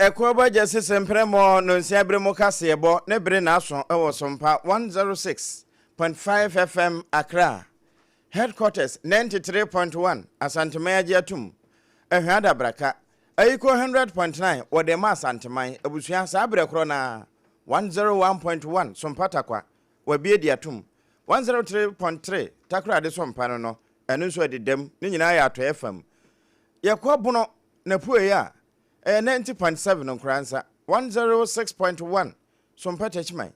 Ɛkoɔ bɔ gya sese mprɛmɔ nonsia bere mu kaseɛbɔ ne bere n'aso wɔ Sompa 106.5 FM Accra. Headquarters 93.1 Asanteman agye atum. Ɛhwɛ adabraka. Ayiko 100.9 wɔde ma Asanteman. Abusua saa berɛ korɔ naa 101.1 Sompa Takwa wabie di atum. 103.3 Takoradi Sompa no, ɛno nso ɛdedam ne nyinaa yɛ atɔeɛ fam. Yɛkɔ Bono na pue a ɛyɛ 90.7 Nkoransa, 106.1 Sompa Techiman.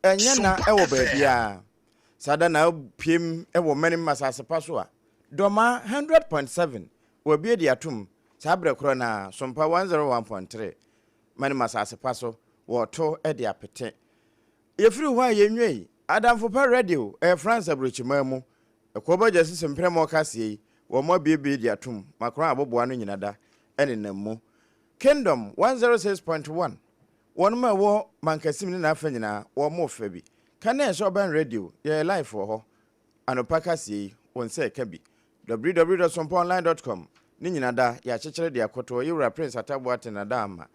Ɛnyɛ na ɛwɔ baabiara. Saa da na piem ɛwɔ mmanim asase pa so a Dɔma 100.7 wabie di atum. Saa berɛ korɔ na Sompa 101.3 mmanim asase pa so wɔto de apete. Yɛfiri hɔ a yɛnwie yi, Adamfo Pa Radio ɛyɛ France aburokyiman mu. Ɛkɔɔ bɛgya sisi mprɛmɔ kaseɛ yi wɔn mo abiebie di atum Macron aboboa no nyina da ɛnenam mu. Kingdom 106.1 wɔn ma ɛwɔ Mankasim ne n'afa nyinaa wɔn mo fɛ bi. Kanea ɛhyɛ ɔbɛn radio yɛyɛ live wɔ hɔ. Anopa kaseɛ yi wɔn nsa ɛka bi. www.sompaonline.com ne nyina da yɛakyekyere de akoto yɛwura Prince Ataboa Tenada ama.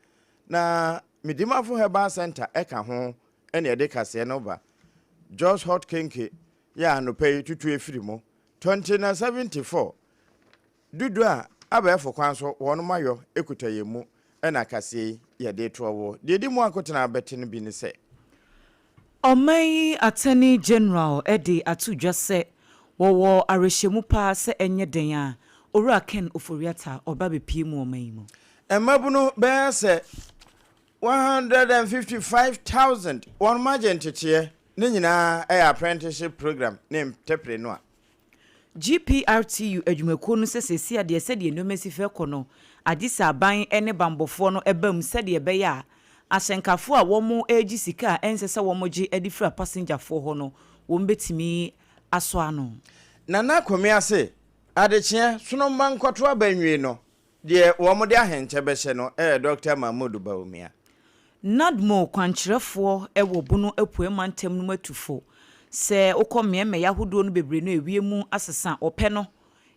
Na Medimafo Herbal Center ɛka ho ɛne ɛde kaseɛ no ba. Jos Hot Kenke yɛ anopa yi tutu efiri mu. 20 na 74 dudu a abɛɛfo kwan so wɔn mayɔ ekuta yɛn mu ɛna kaseɛ yi yɛde toɔ wɔ deɛ di mu akotena abɛte no bi ne sɛ. Ɔman yi Attorney General de ato dwa sɛ wɔwɔ awerɛhyɛmu paa sɛ ɛnyɛ den a Owura Ken Ofori-Atta ɔba bɛpie mu ɔman yi mu. Mmabunu bɛyɛ sɛ 155,000 wɔn mo agye nteteɛ ne nyinaa ɛyɛ apprenticeship program ne ntɛpere no a. GPRTU adwumakuo no sɛ sɛsi adeɛ sɛdeɛ nneɛma si fɛ kɔ no, agye sɛ aban ne bambɔfoɔ no ɛba mu sɛdeɛ ɛbɛyɛ a ahyɛnkafoɔ a wɔn regye sika a ɛnsɛ sɛ wɔn gye de firi apasenjafoɔ hɔ no, wɔn bɛtumi asɔ ano. Nana Komi ase adekyeɛ sonoma nkɔto aba nwie no deɛ wɔn de ahenkyɛ bɛhyɛ no ɛyɛ Dr. Mahmood Bawumia. NADMO kwankyerɛfoɔ wɔ Bono Apue mantam no mu atufo sɛ wokɔ mmeammea ahodoɔ no bebree no ewie mu asesa ɔpɛ no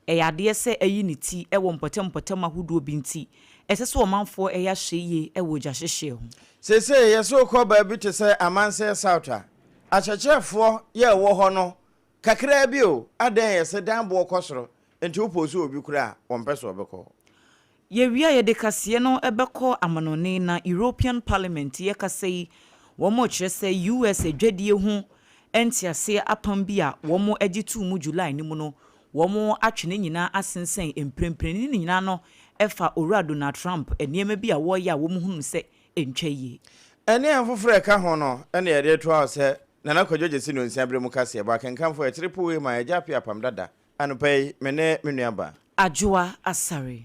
ɛyɛ adeɛ sɛ ɛyi ne ti wɔ mpɔtam mpɔtam ahodoɔ bi, nti ɛsɛ sɛ ɔmanfoɔ ɛyɛ ahyɛ yie wɔ gya hyehyeɛ ho. Seesei yɛsɛ wokɔ baabi te sɛ Amansɛ South a akyerɛkyerɛfoɔ yɛ ɛwɔ hɔ no kakraa bi o, adɛn yɛ sɛ dan boɔ kɔ soro nti wopɔ sɛ obi kora a wɔmpɛ sɛ ɔbɛkɔ hɔ. Yɛwie a yɛde kaseɛ no bɛkɔ amanɔne, na European Parliament yɛkasa yi wɔn kyerɛ sɛ US adwadie ho nteaseɛ apam bi a wɔn agye too mu July no mu no, wɔn atwe ne nyinaa asensɛn mprempren. Ne nyinaa no ɛfa Owura Donald Trump nneɛma bi a wɔreyɛ a wɔn hunu sɛ ntwa yie. Ɛne a foforɔ ɛka ho no ɛne yɛde to awo sɛ Nana Kwadwo gye si no nsia berɛ mu kaseɛ bɔ akenkamfoɔ ɛkyere poe ma yɛgya ape apam dada. Anɔpa yi me ne me nuaba Adwoa Asare.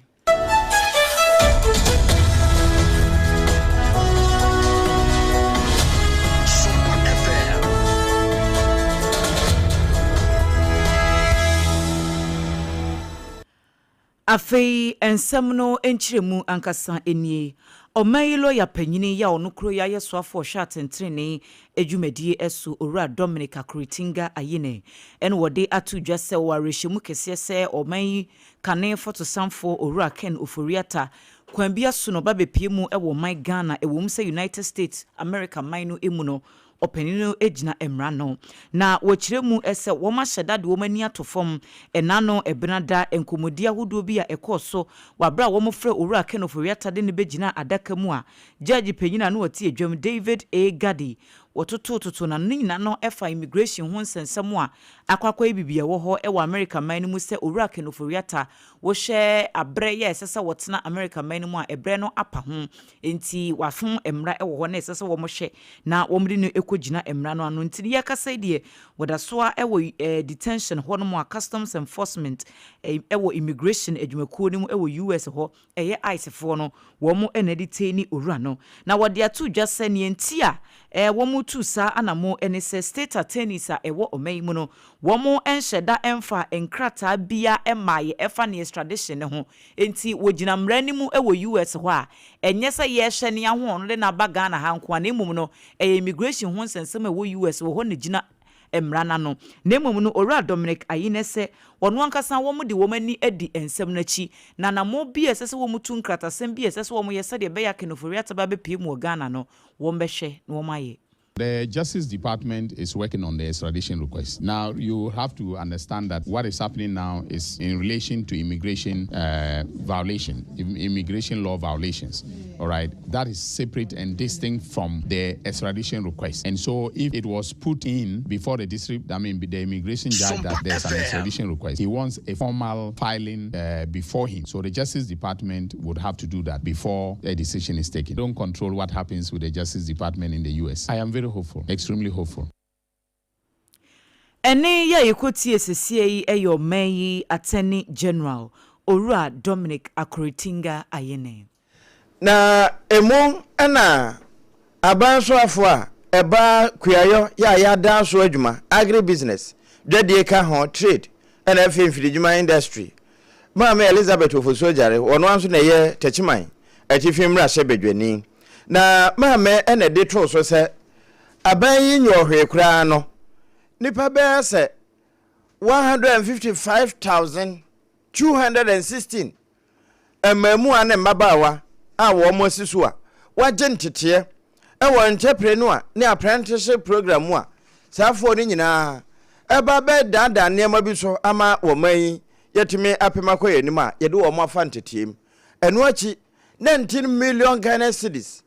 Sompa FM. Afei nsɛm no nkyerɛmu ankasa nie. Ɔman yi lɔya panyini yi a ɔno kuro yi ayɛ soafoɔ ɔhwɛ atɛntenenee adwumadie so, Owura Dominic Akuritinga Ayine, ɛna wɔde ato dwa sɛ wɔ awerɛhyɛmu kɛseɛ sɛ ɔman yi kane fɔtosamfoɔ Owura Ken Ofori-Atta kwan bi aso no ɔba bɛpie mu wɔ ɔman Ghana. Ɛwɔ mu sɛ United States America man no mu no ɔpanin no gyina mmara no, na wɔkyerɛ mu sɛ wɔn ahyɛ da de wɔn ani ato fam ɛna no ɛbenada nkɔmmɔdi ahodoɔ bi a ɛkɔɔ so wɔ abere a wɔfrɛ Owura Ken Ofori-Atta de ne bɛgyina adaka mu a judge panyin a no wɔte adwam David A. Gadi wɔtotototo na ne nyinaa no ɛfa immigration ho nsɛnsɛm a akɔ akɔyɛ bibi a ɛwɔ hɔ ɛwɔ America man no mu, sɛ Owura Ken Ofori-Atta wɔhyɛ aberɛ yɛ ɛsɛ sɛ wɔtena America man no mu a ɛberɛ no apa ho, nti wafom mmara ɛwɔ hɔ na ɛsɛ sɛ wɔhwɛ na wɔde no kɔgyina mmara no ano. Nti yɛkasa yi deɛ, wɔda so a ɛwɔ detention hɔ nom a Customs Enforcement ɛwɔ immigration adwumakuo no mu ɛwɔ US hɔ, ɛyɛ ICE foɔ no wɔn ɛna de ne owura no. Na wɔde ato dwa sɛ neɛ nti a wɔn tu saa anamo ɛne sɛ state attorneys a ɛwɔ ɔman yi mu no wɔn nhyɛ da ɛmfa nkrataa bia ɛma yɛ ɛfa ne extradition ne ho, nti wɔgyina mmara no mu ɛwɔ US hɔ a ɛnyɛ sɛ yɛrehwɛ ne ahoɔ no de n'aba Ghana ha nko a, na mmom no ɛyɛ immigration ho nsɛnsɛm a ɛwɔ US wɔ hɔ na gyina. mmara no ano. Na mmom no, Owura Dominic Ayine sɛ wɔn ankasa wɔn de wɔn ani adi nsɛm no akyi, na anammɔn bi a ɛsɛ sɛ wɔn tu, nkratasɛm bi a ɛsɛ sɛ wɔn yɛ sɛdeɛ ɛbɛyɛ a Ken Ofori-Atta ba bɛpue mu wɔ Ghana no, wɔn bɛhwɛ na wɔn ayɛ. The Justice Department is working on the extradition request. Now, you have to understand that what is happening now is in relation to immigration violation, immigration law violations. All right, that is separate and distinct from the extradition request. And so, if it was put in before the district, I mean, the immigration judge, that there's an extradition request, he wants a formal filing before him. So, the Justice Department would have to do that before a decision is taken. Don't control what happens with the Justice Department in the US. I am very hopeful, extremely hopeful. Ɛne yɛ a yɛkɔtie sesie yi yɛ ɔman yi Attorney General, Owura Dominic Akuritinga Ayine. Na emu ɛna aban soafo a ɛba kuayɔ yɛ a yɛada so adwuma, agri business, dwadie ka ho, trade, ɛna afei mfiridwuma, industry, Maame Elizabeth Ofosu Agyare, wɔn nso na ɛyɛ Tɛkyiman Atifi mmarahyɛ badwani, na maame ɛna de too so sɛ aban yi nyɛ ɔhwee koraa no, nipa bɛyɛ sɛ 155,216 mmaamua ne mmabaawa a wɔn asi so a wɔagye nteteɛ ɛwɔ entrepreneur ne apprenticeship program mu a, saafoɔ no nyinaa ɛba bɛdaadaa nneɛma bi so ama wɔn yi yɛtumi apem akɔ yɛn anim a yɛde wɔn afa nteteɛ mu. Ɛno akyi, 19 million Ghana cedis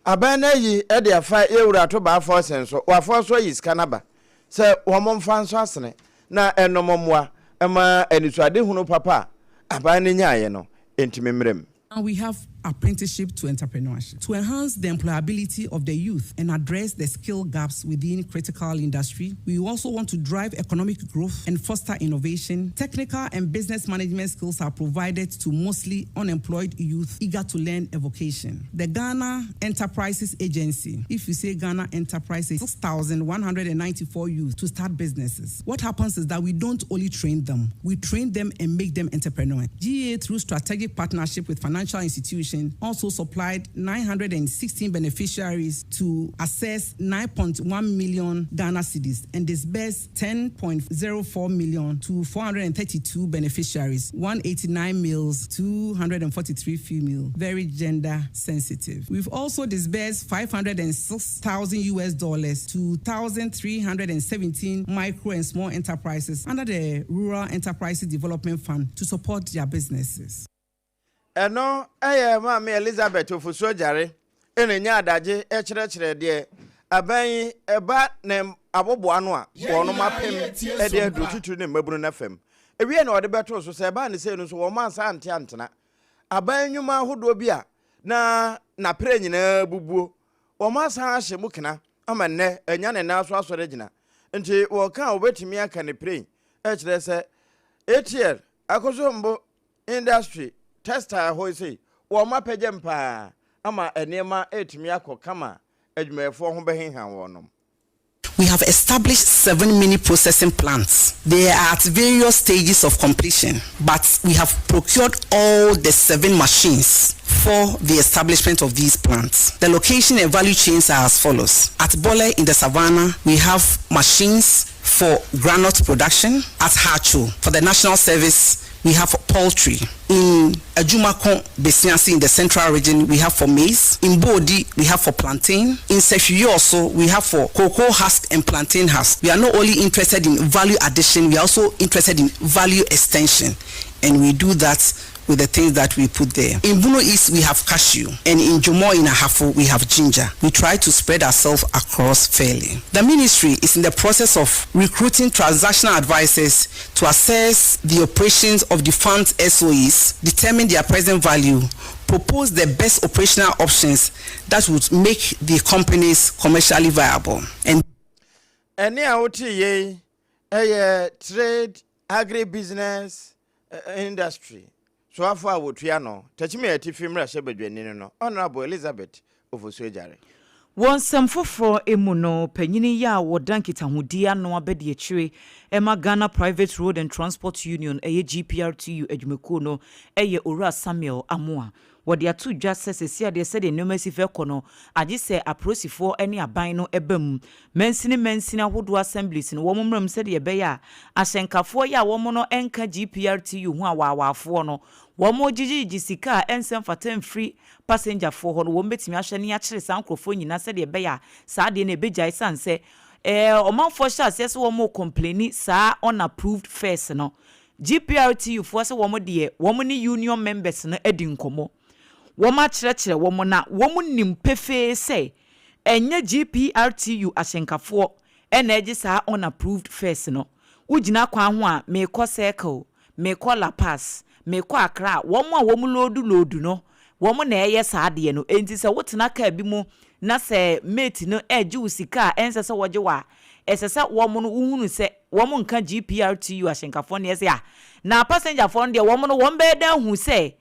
aban no ayi de afa yɛwura Ato Baah Forson so, wafoɔ so ayi sika no aba sɛ wɔn mfa nso asene na ɛnom mmoa ma anisoadehunu papa a aban no nyaeɛ no ntumi mmerɛ mu. Now we have apprenticeship to entrepreneurship to enhance the employability of the youth and address the skill gaps within critical industry. We also want to drive economic growth and foster innovation. Technical and business management skills are provided to mostly unemployed youth eager to learn a vocation. The Ghana Enterprises Agency, if you say Ghana Enterprises, 6,194 youth to start businesses. What happens is that we don't only train them, we train them and make them entrepreneurs. GEA, through strategic partnership with financial institution, also supplied 916 beneficiaries to access 9.1 million Ghana cedis and disbursed 10.04 million to 432 beneficiaries, 189 males, 243 female, very gender sensitive. We've also disbursed 506,000 US dollars to 1,317 micro and small enterprises under the Rural Enterprises Development Fund to support their businesses. Ɛno ɛyɛ Maame Elizabeth Ofosu Agyare ɛna nya adagye ɛkyerɛkyerɛ deɛ aban yi ɛba ne aboboa no a wɔnom apem ɛde aduro titiri ne mmabunu no fam. Ewie na ɔde bɛtoo so sɛ ɛbaa ne sɛ no nso wɔn ansa ante antena aban nnwuma ahodoɔ bi a na napere nyinaa bubuo, wɔn asan ahyɛ mu kena ama nnɛ ɛnya ne nan so asɔre gyina. Nti wɔka a wɔbɛtumi aka ne pere ɛkyerɛ sɛ ATL, Akosombo industry, textile hɔ sei, wɔn apagya paa ama nneɛma ɛtumi akɔ kama, adwumayɛfoɔ ho bɛheha wɔn. We have established seven mini processing plants. They are at various stages of completion, but we have procured all the seven machines for the establishment of these plants. The location and value chains are as follows. At Bole in the Savannah, we have machines for groundnut production. At Haatso, for the national service, we have poultry. In Ajumako Besiansi in the Central Region, we have for maize. In Bodi, we have for plantain. In Sefwi also, we have for cocoa husk and plantain husk. We are not only interested in value addition, we are also interested in value extension. And we do that with the things that we put there. In Bono East, we have cashew, and in Jomo in Ahafo, we have ginger. We try to spread ourselves across fairly. The ministry is in the process of recruiting transactional advisors to assess the operations of defunct SOEs, determine their present value, propose the best operational options that would make the companies commercially viable. And Ɛne a wote yei ɛyɛ Trade, Agri Business, Industry soafo a wɔtua no Tɛkyimi Atifi mmarahyɛ badwani no, Honorable Elizabeth Ofosu Agyare. Wɔ nsɛm foforɔ mu no, panyini yi a wɔda nkitahodie ano abɛdi akyire ɛma Ghana Private Road and Transport Union, ɛyɛ GPRTU adwumakuo no, ɛyɛ Owura Samuel Amoa. Wɔde ato dwa sɛ seesei adeɛ sɛdeɛ nneɛma si fɛ kɔ no, agye sɛ apolisifoɔ ne aban no ba mu. Mansini mansini ahodoɔ assemblies no, wɔn mmra mu sɛdeɛ ɛbɛyɛ a ahyɛnkafoɔ yi a wɔn no nka GPRTU ho awaawaafoɔ no, wɔn gyegyegyegye sika a ɛnsɛ mfata mfiri pasengyafoɔ hɔ no, wɔn bɛtumi ahwɛ ne akyere saa nkorɔfoɔ nyinaa sɛdeɛ ɛbɛyɛ a saa adeɛ no ɛbɛgyae sane sɛ ɛɛ ɔmanfoɔ hyɛ aseɛ sɛ wɔn rekɔmpleni saa unapproved fares no. GPRTU foɔ sɛ wɔn deɛ wɔn ne union members no adi nkɔmmɔ, wɔn akyerɛkyerɛ wɔn na wɔn nim pefee sɛ ɛnyɛ GPRTU ahyɛnkafoɔ na ɛgye saa unapproved fares no. Wogyina kwan ho a meekɔ Circle, meekɔ La Paz, meekɔ Accra a, wɔn a wɔn loodu loodu no wɔn na ɛyɛ saa adeɛ no. Enti sɛ wotena car bi mu na sɛ mate no regye wo sika a ɛnsɛ sɛ wɔgye wo a, ɛsɛ sɛ wɔn no wohunu sɛ wɔn nka GPRTU ahyɛnkafoɔ no deɛ sɛ a, na pasengyafoɔ no deɛ wɔn no wɔn bɛyɛ dɛn ahu sɛ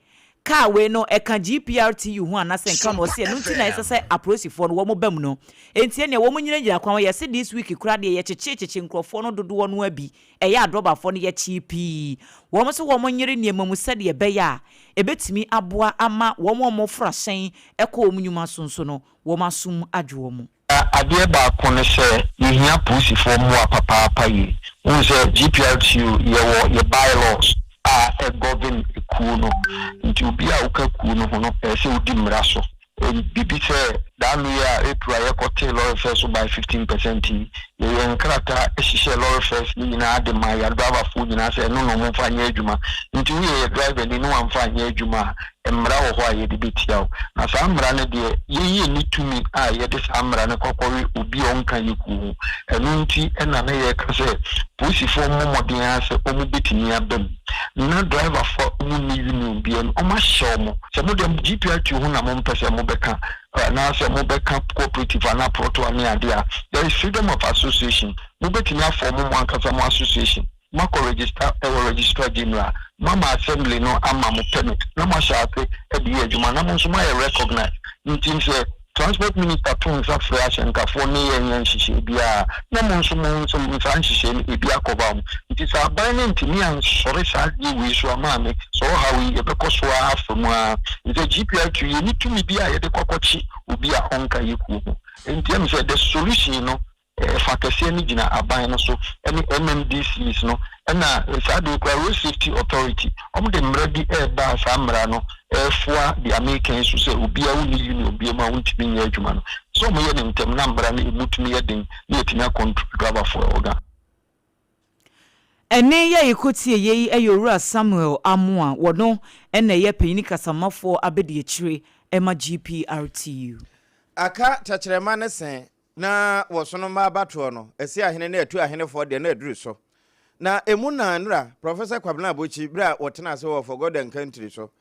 car wei no ɛka GPRTU ho anaasɛ ɛnka no, ɔse ɛno nti na ɛsɛ sɛ apolisifoɔ no wɔn ba mu no. Enti ɛneɛ wɔn nyinagyina kwan hɔ, yɛse this week koraa deɛ yɛkyekyee kyekye nkorɔfoɔ no dodoɔ no ara bi, ɛyɛ adrɔbafoɔ no yɛkyee pii, wɔn nso wɔn nyere nneɛma mu sɛdeɛ ɛbɛyɛ a ɛbɛtumi aboa ama wɔn a wɔforo ahyɛn kɔ wɔn nnwuma so nso no wɔn asom adwo wɔn. Na adeɛ baako ne sɛ yɛhia polisifoɔ mmoa papaapa yie. Wohu sɛ GPRTU yɛwɔ yɛ bylaws a ɛ govern kuo no, nti obiara a woka kuo no ho no ɛyɛ sɛ wodi mmara so. Biribi sɛ daa no yi a April a yɛkɔtee lorry fare so by 15 percent yi, yɛyɛɛ nkrataa hyehyɛɛ lorry fares no nyinaa de maa yɛn driverfoɔ nyinaa sɛ ɛno na wɔmfa nyɛ adwuma. Nti woyɛ yɛ driver ni na woamfa anyɛ adwuma a, mmara wɔ hɔ a yɛde bɛtia wo. Na saa mmara no deɛ, yɛn yɛnni tumi a yɛde saa mmara no kɔ akɔwe obi a ɔnka yɛn kuo ho. Ɛno nti na na yɛreka sɛ polisifoɔ mmɔ mmɔden ara sɛ wɔbɛtumi aba mu. Na driverfoɔ a wɔnni union biara mu, wɔahyɛ wɔn sɛ mo deɛ GPRT ho na mompɛ sɛ mobɛka anaasɛ mobɛka cooperative anaa prɔtoa ne adeɛ a, there is freedom of association. Mobɛtumi afɔɔmo mo ankasa mo association. Moakɔ register wɔ registrar general, moama assembly no ama mo permit na moahyɛ ase de yɛ adwuma na mo nso moayɛ recognized. Nti sɛ transport minister to nsa frɛ ahyɛnkafoɔ ne yɛn yɛ nhyehyɛɛ biara a, na mo nso mo nso saa nhyehyɛɛ no ebi akɔva mo. Nti sɛ aban no antumi ansɔre saa adeɛ wei so a maame, saa ɔhaw yi yɛbɛkɔ so ara afa mu ara. Efisɛ GPRQ yɛnni tumi biara a yɛde kɔ akɔkye obi a ɔnka yɛ kuo ho. Nti ɛm sɛ the solution no Ɛfa kɛseɛ no gyina aban no so ne MMDCs no ɛna saa deɛ koraa Road Safety Authority wɔn de mmara bi ɛreba a saa mmara no ɛrefoa deɛ meka yi so sɛ obiara wonni union biara mu a wontumi nyɛ adwuma no sɛ wɔn yɛ no ntɛm na mmara no ɛmu tumi yɛ den na yɛtumi akɔntrol driverfoɔ ɛwɔ Ghana. Ɛnne yi a yɛkɔtie yei yɛ Owura Samuel Amoah, wɔno na ɛyɛ panyini kasamafoɔ abadiakyire ma GPRTU. Aka tɛkyerɛma ne se Na wɔsono mma abatoɔ no, ɛsi ahene ne atu ahenefoɔ deɛ na aduru so. Na ɛmu na nnora Professor Kwabena Abokyi berɛ a wɔtena ase wɔ Forgotten Country so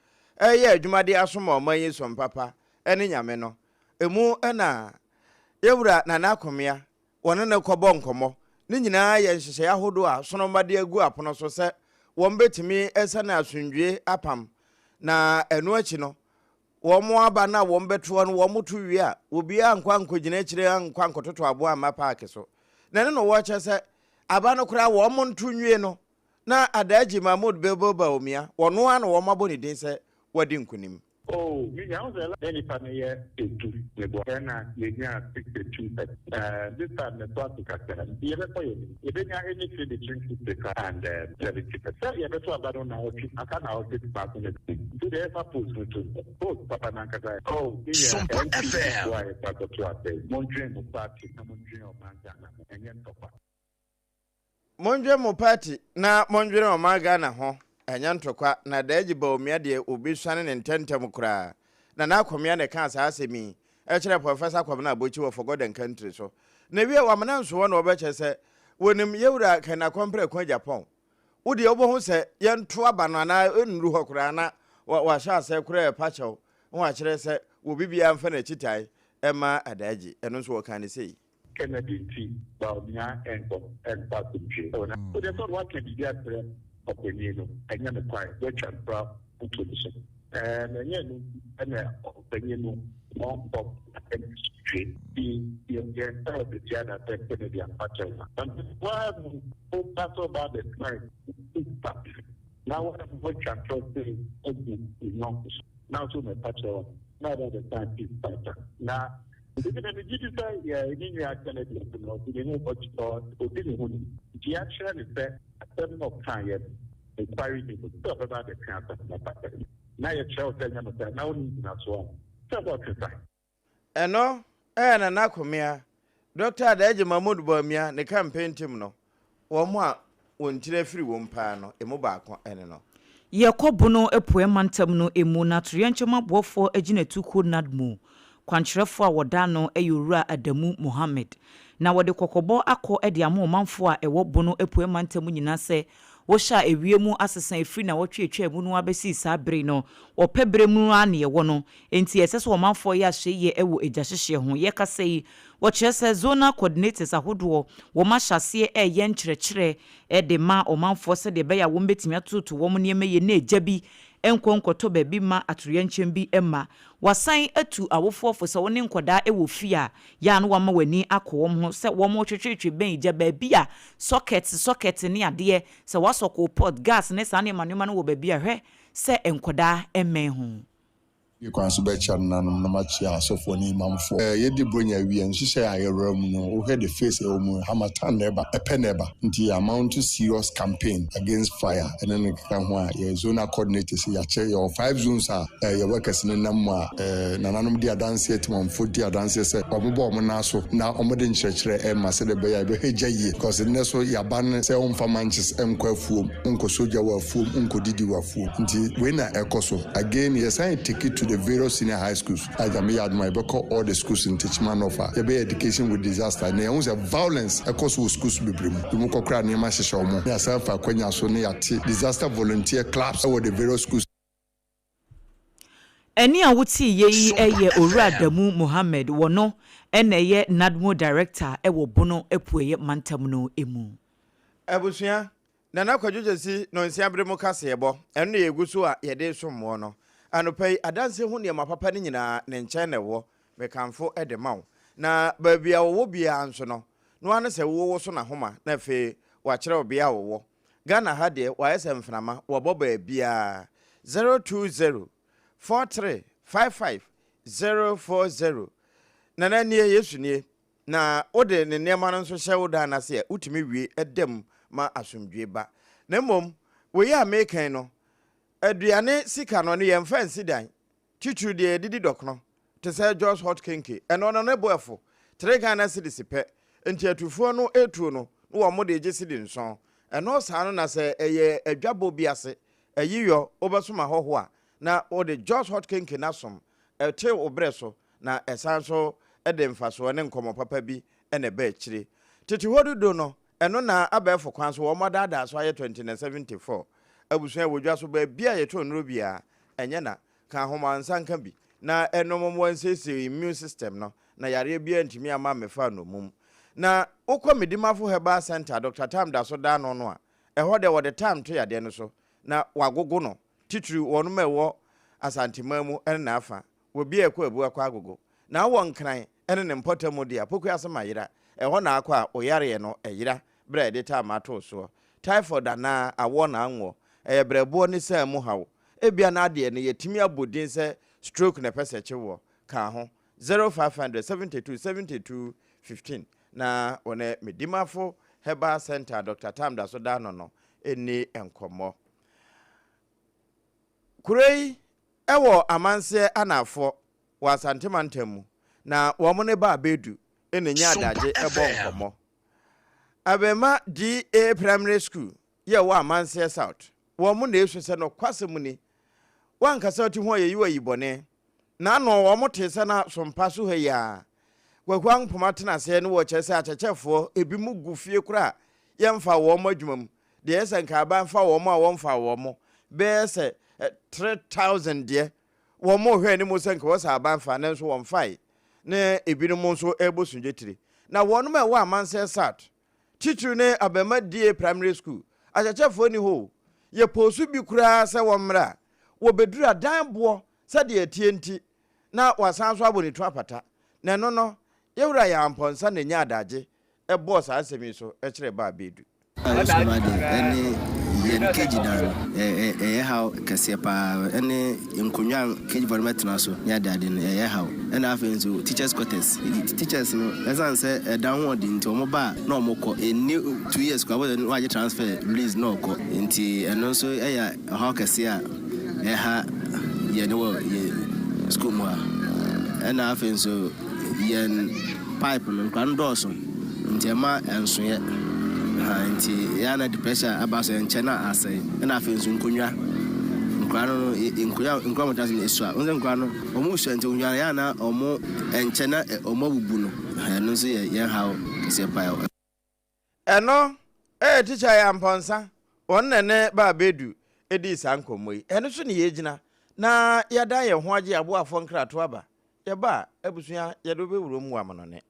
reyɛ adwuma de asom ɔman yi som papa ne Nyame no, ɛmu na Yɛwura Nana Akomea wɔne no kɔbɔ nkɔmmɔ. Ne nyinaa yɛ nhyehyɛeɛ ahodoɔ a sono mma de agu apono so sɛ wɔn bɛtumi asiane asomdwie apam na ɛno akyi no Wɔn aba no a wɔbɛtoɔ no, wɔto wie a, obiara ankɔ ankɔgyina akyire ankɔ ankɔtoto aboɔ amma paake so. Na ɛno na wɔkyerɛ sɛ aba no koraa wɔnto nwie no, na Adaagyi Mahmood Bilbil Bawumia, ɔno ara na wɔabɔ ne din sɛ wadi nkonim. Oh, me nua, wohu sɛ na nnipa no yɛ edu, meboa, ɛna yɛnyaa 62 percent. Eh, this time no ɛto ase kakra, nti yɛbɛkɔ yɛn anim. Yɛbɛnya anything between 60 koraa and 70 percent. Sɛ yɛbɛto aba no naawɔtwe, aka naawɔtwe baako na bi. Nti deɛ yɛfa post no to nkyɛn. Post papa no ankasa ɛ. Oh, me nua, Sompa NPP FM. foɔ a yɛkɔ akɔto aba yi, mondwen mo party na mondwen ɔman Ghana ho, ɛnyɛ ntɔkwa. Mondwen mo party na mondwene ɔman Ghana ho, ɛnyɛ ntɔkwa, na Daagyi Bawumia deɛ obi suane no ntɛntɛm koraa. Nana Akomea na ɛkaa saa asɛm yi kyerɛɛ Professor Kwabena Abokyi wɔ Forgotten Country so. Na wie Wamena nso hɔ na wɔbɛkyerɛ sɛ wɔnim Yɛwura Ken Akɔmprɛ Agyapong. Wo deɛ wobɛhu sɛ yɛnto aba no anaa ɛnnuru hɔ koraa na wahyɛ aseɛ koraa ɛpa kyɛw na wakyerɛ sɛ obi biara mfa n'akyitae mma Adaagyi. Ɛno nso wɔkaa no sei. Kennedy nti Bawumia nkɔ nkɔ asomdwoe. Oh na wo deɛ sɛ woaka biribi akyerɛ ɔpanin no ɛnyɛ nokware woatwa ntora ato no so ɛɛ na ɛnyɛ ɛno nti ɛna ɔpanin no ɔnkɔ asomdwoe nti yɛ yɛn nsa wɔ baabi a na sɛ Kennedy amfa kyɛw ma na woa mu woba sɛ ɔba abɛtena nsa na woatwa ntorɔ sei agu wo yɔnko so. Na nso mɛpa kyɛw a, na ɔba bɛsan peace fighter. Na nti na megye di sɛ yɛ ne nua Kennedy nso no, ɔde ne ho ɔdi ne ho ni. Nti yɛakyerɛ no sɛ asɛm no ɔkaeɛ no, nokware ni no, sɛ ɔbɛba abɛka asɛm no aba. Na yɛkyerɛ wo sɛ ɛnyɛ nokware na wonni ngyinasoɔ a, sɛ ɔtwe san. Ɛno ɛyɛ Nana Akomea, Dɔkta Adaagye Mahmood Bawumia ne campaign team no, wɔn a wɔn tiri afiri wɔm paa no, emu baako ne no. Yɛkɔ Bono Apueɛ Mantam no mu na Atoyerɛnkyɛm Aboafoɔ Agyinatukuo NADMO kwankyerɛfoɔ a wɔda ano yɛ Owura Adamu Mohammed. Na wɔde kɔkɔbɔ akɔ de ama ɔmanfoɔ a ɛwɔ Bono Apueɛ Mantam nyinaa sɛ Wohyɛ a ewiem asesa efiri nawɔtwe etwaa mu no ara bɛsii saa bere yi no, ɔpɛ berɛ mu ara na yɛwɔ no, enti ɛsɛ sɛ ɔmanfoɔ yɛ ahwɛyie wɔ egyahyehyeɛ ho. Yɛkasa yi, wɔkyerɛ sɛ Zonal Coordinators ahodoɔ, wɔn ahyɛ aseɛ reyɛ nkyerɛkyerɛ de ma ɔmanfoɔ sɛdeɛ ɛbɛyɛ a wɔn bɛtumi atoto wɔn nneɛma yie na egya bi nkɔ nkɔtɔ baabi mma atoyerɛnkyɛm bi mma. Wɔasan atu awofoɔ fo sɛ wo ne nkwadaa wɔ fie a, yɛ a na wɔama w'ani akɔ wɔn ho sɛ wɔretwetwetwe bɛn gya baabi a socket socket ne adeɛ, sɛ wɔasɔ coal pot, gas ne saa nneɛma nneɛma no wɔ baabi a, hwɛ sɛ nkwadaa mmɛn ho. Yɛ kwan so bɛkyia nenanom na makyia asɔfoɔ ne imamfoɔ. Yɛdi Buronya awie a, nhyehyɛe a yɛwura mu no, wohwɛ the phase a ɛwɔ mu no, harmattan na ɛba, ɛpɛ na ɛba. Nti yɛ amount serious campaign against fire ɛne ne nkeka ho a, yɛ zonal coordinators yɛakyɛ, yɛwɔ five zones a yɛ workers no nam mu a, Nananom di adanseɛ, Temanfoɔ di adanseɛ sɛ wɔbɔ wɔn nan so na wɔde nkyerɛkyerɛ rema sɛdeɛ ɛbɛyɛ a yɛbɛhwɛ gya yie because nnɛ so yɛaba no sɛ womfa manches nkɔ afuom, wonkɔsɔ gya wɔ afuom, wonkɔdidi wɔ afuom nti wei na ɛkɔ so. Again yɛsan take it to the various senior high schools a Nyame yɛ adom a yɛbɛkɔ all the schools in Techiman North a yɛbɛyɛ education with disaster na yɛahu sɛ violence ɛkɔ so wɔ schools bebree mu, binom kɔ koraa a nneɛma hyehyɛ wɔn na yɛasan afa akwanya so na yɛate disaster volunteer clubs wɔ the various schools. Ɛnne a woteeɛ yi yɛ Owura Adamu Mohammed, wɔno na ɛyɛ NADMO Director wɔ Bono Apueɛ Mantam no mu. Abusua, Nana Kwadwo Gyasi Nonsia bere mu kaseɛbɔ, ɛno na yɛgu so a yɛde resom woɔ no. Anɔpa yi, adanseɛ ho nneɛma papa no nyinaa, ne nkyɛn na ɛwɔ. Mekamfo de ma wo. Na baabi a wɔwɔ biara nso no, no ara ne sɛ wowoso n'ahoma na afei wakyerɛ wo bea a wɔwɔ. Ghana ha deɛ wayɛ sɛ mframa, wɔbɔ baabiara. 020 43 55 040 Nana nie, Yesu nie. Na wode ne nneɛma no nso hyɛ wo dan no ase a, wotumi wie da mu ma asomdwoe ba. Na mmom, wei a mereka yi no, aduane sika no, ɛno yɛmfa nsi dan. Titiriw deɛ yɛde di dɔkono, te sɛ Jos Hot Kenkey, ɛno no ne bo ɛfo, tre Ghana cedis pɛ, nti atufoɔ no retuo no na wɔn de regye cedi nson. Ɛno saa no na sɛ ɛyɛ adwabɔ bi ase, ayiyɔ, wobɛsom ahɔhoɔ a, na wode Jos Hot Kenkey no asom, ɛte wo berɛ so, na ɛsan nso de mfasoɔ ne nkɔmmɔ papa bi na ɛba akyire. Tete hɔ dodo no, ɛno na abɛɛfo kwan so wɔn adaadaa so ayɛ 2074. Abusua wɔ dwa so baabi a yɛtɔn nnuro biara, ɛnyɛ na. Ka ahoma nsa nka bi na ɛnom mmoa nsiesie immune system no na yareɛ biara ntumi amma ammɛfa nnommum. Na wokɔ Medimafo Herbal Centre a Doctor Tam da so da ano no a, ɛhɔ deɛ wɔde tam to yadeɛ no so na wɔagogo no, titiriw wɔnom a ɛwɔ Asanteman mu ne n'afa, wɔ bia ɛkɔ abu akɔ agogo. Na wowɔ Nkran ne ne mpɔtam deɛ a, Pokuase ma yera, ɛhɔ na akɔ a wo yareɛ no yera berɛ a yɛde tam ato wo soɔ. Typhoid anaa awɔ na anwɔ, ɛyɛ berɛboɔ ne saa mu haw. Ebia na adeɛ no yɛtumi abɔ din sɛ stroke na ɛpɛ sɛ ɛkye woɔ. Ka ho, 0500 72 72 15 na wo ne Medimafo Herbal Centre a Dɔkta Tam da so da ano no nni nkɔmmɔ. Kuro yi wɔ Amanseɛ Anaafoɔ wɔ Asante mantam mu na wɔn ne Baa Bedu na ɛnya Sompa adagye bɔ FM. nkɔmmɔ. Abema DA Primary School yɛ ɛwɔ Amanseɛ South. Wɔn na esu sɛ nokwasɛm ni, woankasa wote ho a yeyi wo ayi bɔne. Na ano wɔn tee sɛ na sompa so ha yi ara. Kwaku Ampoma tena aseɛ ne wɔkyerɛ sɛ akyɛkyɛfoɔ ebinom gu fie koraa a yɛmfa wɔn adwuma mu. Deɛ ɛyɛ sɛ nka aban fa wɔn a wɔmfa wɔn bɛyɛ sɛ 3000 deɛ wɔn rehwɛ anim sɛ nka wɔsɛ aban fa nanso wɔmfae ne ebinom nso rebɔ sundwetire. Na wɔnom a ɛwɔ Amansɛ South Titiriw ne Abɛma DA Primary School akyerɛkyerɛfoɔ nni hɔ o. Yɛpoosu bi koraa sɛ wɔmmra a, wɔbɛduru a dan boɔ sɛdeɛ ɛteɛ nti na wɔasan nso abɔ ne tu apata. Na ɛno no, Yɛwura Yaw Amponsah na ɛnyaa adagye bɔɔ saa asɛm yi so kyerɛɛ Baa Bedu. A Yesu ma de ɛne Yɛn KG dan no, ɛyɛ haw kɛseɛ pa ara, ɛne nkonnwa a KG foɔ no bɛtena so ne adeade no, ɛyɛ haw. Ɛna afei nso teachers quarters, teachers no ɛsiane sɛ ɛdan ho ɔden nti wɔn ba a na wɔn kɔ, ɛnni 2 years koraa wobɛhu sɛ wɔagye transfer release na ɔkɔ. Nti ɛno nso yɛ ɔhaw kɛseɛ a ɛha yɛn wɔ yɛn sukuu mu ha. Ɛna afei nso yɛn pipe no, nkwadaa no dɔɔso nti ɛma ɛnsoeɛ. Ha nti ɛyɛ a na de pressure aba so ɛnkyɛ na asɛe. Ɛna afei nso nkonnwa, nkwadaa no nkonnwa nkonnwa a wɔtena so no esua. Wohu sɛ nkwadaa no wɔn sua nti nkonnwa no ɛyɛ a na wɔn ɛnkyɛ na wɔn abubu no. Ɛno nso yɛ yɛn haw kɛseɛ paa. Ɛno ɛyɛ Tikya Yaa Mpɔnsa, wɔn na ɛne Baa Bedu dii saa nkɔmmɔ yi. Ɛno so ne yɛgyina na yɛadan yɛn ho agye aboafoɔ nkratoɔ aba. Yɛba a, abusua, yɛde wo bɛwura mu wɔ amanɔne.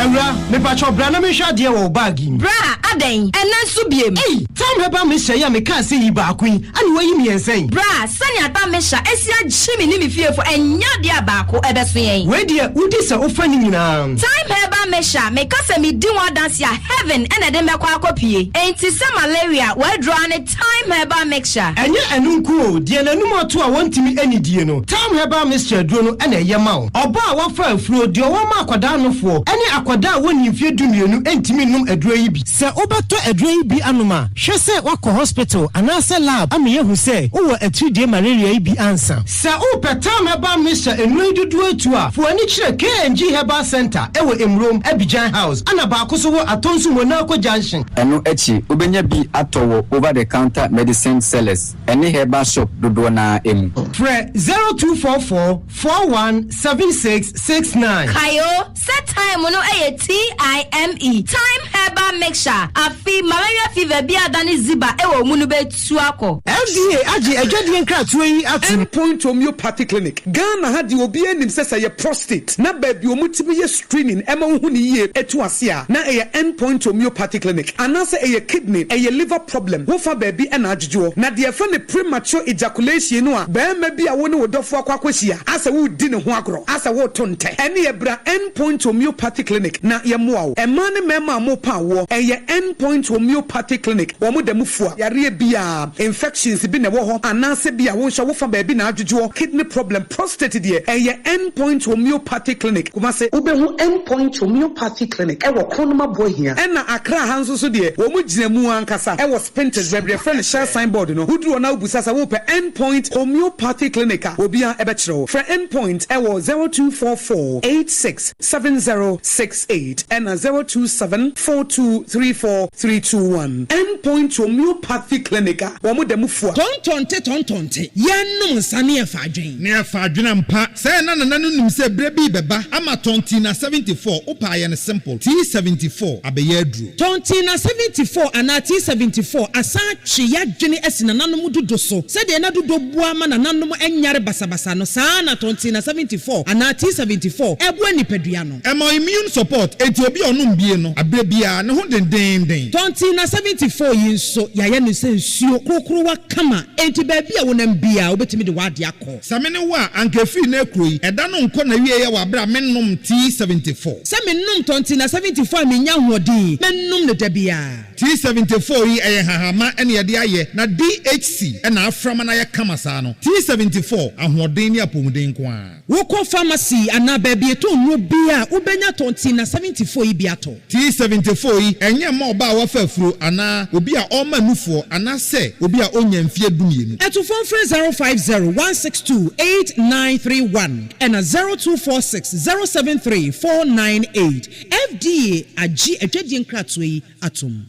Awura, mepakyɛw bra na menhwɛ adeɛ wɔ wo bag yi mu. Bra, adɛn? Ɛnnɛ nso biem? Ei! Tam herbal mixture yi a mekaa sɛ yi baako yi, ɛna woayi mmiɛnsa yi? Bra, sɛnea tam mixture asi agye me ne me fiefo, ɛnyɛ adeɛ a baako ɛbɛso yɛn. Wei deɛ, wodi sɛ wofa ne nyinaa. Thyme herbal mixture, meka sɛ medi ho adanse a, heaven na ɛde me bɛkɔ akɔpue. Enti sɛ malaria, w'aduro ara ne Thyme herbal mixture. Ɛnyɛ ɛno nko o, deɛ n'anum ato a wɔntumi nnidie no, Thyme herbal mixture aduro no na ɛyɛ ma wo. Ɔbaa a wafa afuro, deɛ ɔwɔ ma akwadaa nofoɔ, ne akwadaa a wɔnnii mfeɛ dumienu ntumi nnom aduro yi bi. Sɛ wobɛtɔ aduro yi bi anom a, hwɛ sɛ woakɔ hospital anaasɛ lab ama yɛahu sɛ wowɔ atiridie malaria yi bi ansa. Sɛ wopɛ Tam Herbal Mixture nnuro yi dodoɔ atu a, fa w'ani kyerɛ KNG Herbal Centre wɔ Emurom, Abidjan House, ɛna baako nso wɔ Atonsu Monaco Junction. Ɛno akyi, wobɛnya bi atɔ wɔ over-the-counter medicine sellers ne herbal shop dodoɔ no ara mu. Frɛ 0244 41 76 69. Kae o, sɛ thyme no yɛ TIME, Thyme Herbal Mixture, afe malaria fever bi a adane ziba wɔ wo mu no bɛtu akɔ. FDA agye adwadie nkratoɔ yi atom. End Point Homeopathy Clinic, Ghana ha deɛ obiara nim sɛ sɛ ɛyɛ prostate na baabi a wɔtumi yɛ screening ma wohu no yie tu ase a, na ɛyɛ End Point Homeopathy Clinic. Anaasɛ ɛyɛ kidney, ɛyɛ liver problem, wofa baabi na adwodwoɔ. Na deɛ yɛfrɛ no premature ejaculation no a barima bi a wo ne wo dɔfoɔ akɔ akɔhyia asɛ woredi ne ho agorɔ, asɛ woreto ntɛ, ɛneɛ bra End Point Homeopathy Clinic na yɛmmoa wo. Mmaa ne mmarima a morepa awoɔ, ɛyɛ End Point Homeopathy Clinic, wɔn da mu fua. Yareɛ biara, infections bi na ɛwɔ hɔ anaasɛ bi a wo nso wofa baabi na adwodwoɔ, kidney problem, prostate deɛ, ɛyɛ End Point Homeopathy Clinic, Kumasi. Wobɛhu End Point Homeopathy Clinic wɔ Kronum Aboahia. Ɛna Accra ha nso so deɛ, wɔn gyina mu ankasa wɔ Spintex, baabi a yɛfrɛ no Shell sign board no. Woduru hɔ na wobisa sɛ wopɛ End Point Homeopathy Clinic a, obiara bɛkyerɛ wo. Frɛ End Point wɔ 0244 86 7068 ɛna 027 4234 321. End Point Homeopathy Clinic a wɔn da mu fua. Tɔntɔnte tɔntɔnte, yɛnnom nsa ne yɛfa adwen. Ne yɛfa adwen ampa. Sɛɛ na Nana no nim sɛ berɛ bi rebɛba ama Tɔntina 74, wopɛ a yɛ no simple, T74 abɛyɛ aduro. Tɔntina 74 anaa T74 asan atwe y'adwene asi nananom dodo so. Sɛdeɛ na dodo boa ma nananom nyare basabasa no, saa ara na Tɔntina 74 anaa T74 boa nipadua no. Ɛma immune support, enti obi a ɔnom bie no, aberɛ biara, ne ho dendeenden. Tɔntina 74 yi nso, yɛayɛ no sɛ nsuo korokorowa kama, enti baabi a wonam biara, wobɛtumi de w'adeɛ akɔ. Sɛ me ne wo a, anka ɛfiri nnɛ rekuro yi, ɛda no nkɔ n'awieɛ wɔ aberɛ a mennom T74. Sɛ menom Tɔntina 74 a mennya ahoɔden, mɛnom no da biara. T74 yi ɛyɛ nhahamma na yɛde ayɛ na DHC na afra ma no ayɛ kama saa no. T74, ahoɔden ne apɔmuden nko ara. Wokɔ pharmacy anaa baabi yɛtɔn nnuro biara a, wobɛnya Tɔntina 74 yi bi atɔ. T74 yi, ɛnyɛ mma ɔbaa a wafa afuro anaa obi a ɔrema nufoɔ anaasɛ obi a ɔnnya mfeɛ dumienu. Atufoɔ mfrɛ 050 162 8931 ɛna 0246 073 498. FDA agye adwadie nkratoɔ yi atom.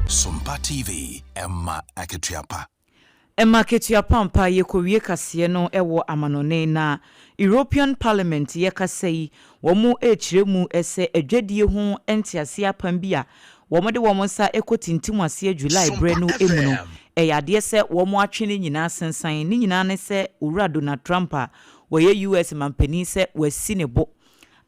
Sompa TV, ɛma akatua pa. Ɛma akatua pa ampa. Yɛkɔwie kaseɛ no wɔ amanɔne na European Parliament yɛkasa yi wɔn rekyerɛ mu sɛ adwadie ho nteaseɛ apam bi a wɔde wɔn nsa kɔ tintim aseɛ July berɛ no mu no, Ɛyɛ adeɛ sɛ wɔn atwe ne nyinaa sensan ne nyinaa ne sɛ Owura Donald Trump a wɔyɛ US mampanin sɛ wasi ne bo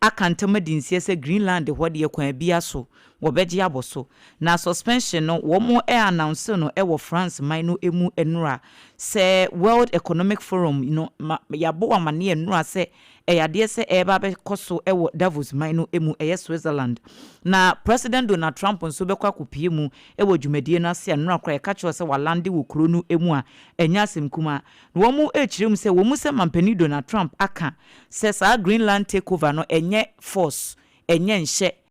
aka ntam adi nseɛ sɛ Greenland hɔ deɛ, kwan bia so wɔbɛgye abɔ so. Na suspension no, wɔn announce no wɔ France man no mu nnora sɛ World Economic Forum no ma yɛabɔ wɔn amaneɛ nnora sɛ ɛyɛ adeɛ sɛ ɛreba abɛkɔ so wɔ Davos man no mu, ɛyɛ Switzerland, na President Donald Trump nso bɛkɔ akɔpie mu wɔ dwumadie no ase a nnora koraa yɛka kyerɛ sɛ walande wɔ kuro no mu a ɛnyɛ asɛm kumaa. Na wɔn rekyerɛ mu sɛ wɔn mu sɛ mampanin Donald Trump aka sɛ saa Greenland takeover no ɛnyɛ force, ɛnyɛ nhyɛ.